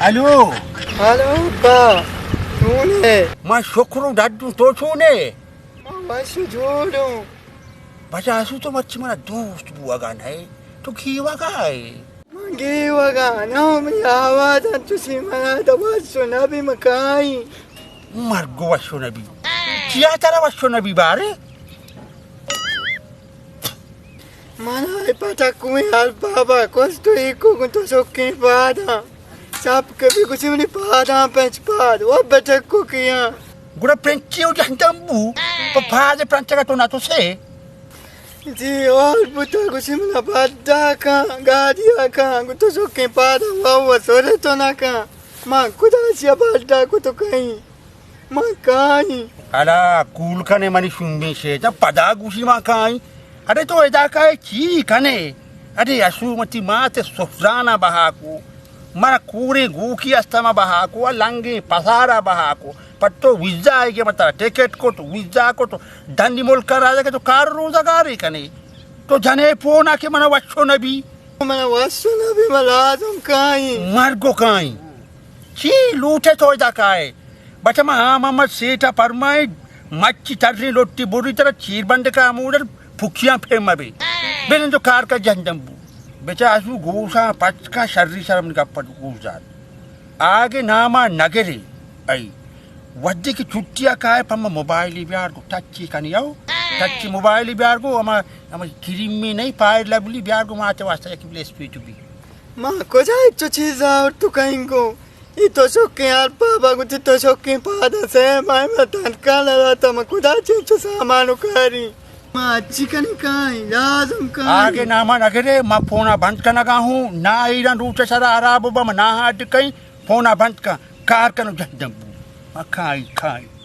Hello. Hello ابا، چون ئے؟ من شکر ءُ ڈڈ اوں، تو چون ئے؟ من وش ءُ جوڑ اوں۔ بچہ آسو، تو مرچی منا دوست بوگا نہ ئے، تو گیوگا ئے۔ من گیوگا نہ اوں، منی آواز انچوشی، منا داں وش ءُ نبی، من کائیں۔ مرگ ءَ وش ءُ نبی؟ چیا ترا وش ءُ نبی بارے؟ من ءَ اے پٹکوئیں البابا کشت ءُ ایکو گوں تو سکیں پاداں۔ چپ کپی گوشی منی پاداں پنچ پاد، و بٹکو کیاں۔ گڑا پنچی ءُ جہندم بو، پہ پاد پنچگا تو نہ تو سے۔ جی، حال بوتا گوشی منا بڈا کن، گاڑیا کن، گوں تو سکیں پاداں و و سورے تو نہ کن۔ من کدا چیا بڈا کو تو کہیں۔ من کائیں۔ الا کول کنے منی شومیں شیطان، پدا گوشی من کائیں۔ اڑے تو ادا کائے چی کنے؟ اڑے اسو من تئی مات سفرانا بہا کو، منا کوریں گوکی استما بہا کو، لنگیں پسارا بہا کو۔ پٹو ویزا آئی کہ من ترا ٹکٹ کت، ویزا کت، دنی ملک راجا کہ تو کار روزگارے کنے۔ تو جنے پونا کہ منا وشو نبی۔ منا وشو نبی، من لازم کائیں۔ مرگو کائیں۔ چی لوٹے تو ادا کائے؟ بچہ ما ہاں محمد سیٹھ ءَ پرمائیں، مچی تریں لوٹی بری ترا چیر بندکا ہمودا پکیاں پیم مبے۔ بلن جو کار کا جہندم بو۔ بچہ اسو گوشاں پچ کن، شری سرا من گپ گوش دار۔ آگے ناما نگرے۔ ای وھدے کہ چھٹیا کائے پہ ما موبائلی بیار گو ٹچی کنی او۔ ٹچی موبائلی بیار گو، ہما، ہما کریمی نہیں، پائر لبلی بیار گو، ما تے واسطہ یک بلے اسپیٹو بی۔ ما کجا ہچو چیز آورت تو کئیں گو؟ ای تو شوکیں ہر پابا گوتی تو شوکیں پادا سے ماہ ما تنکا نہ داتا، ما کدا چنچو سامان و کاری۔ ما اچی کنی کائیں، لازم کائیں۔ آگے ناما نگرے، ما فونا بند کنگا ہوں، نا ایران روچ سرا حراب با، ما نا ہاڈ کئیں، فونا بند کن، کار کنو جہندم بو۔ ما کائیں، کائیں۔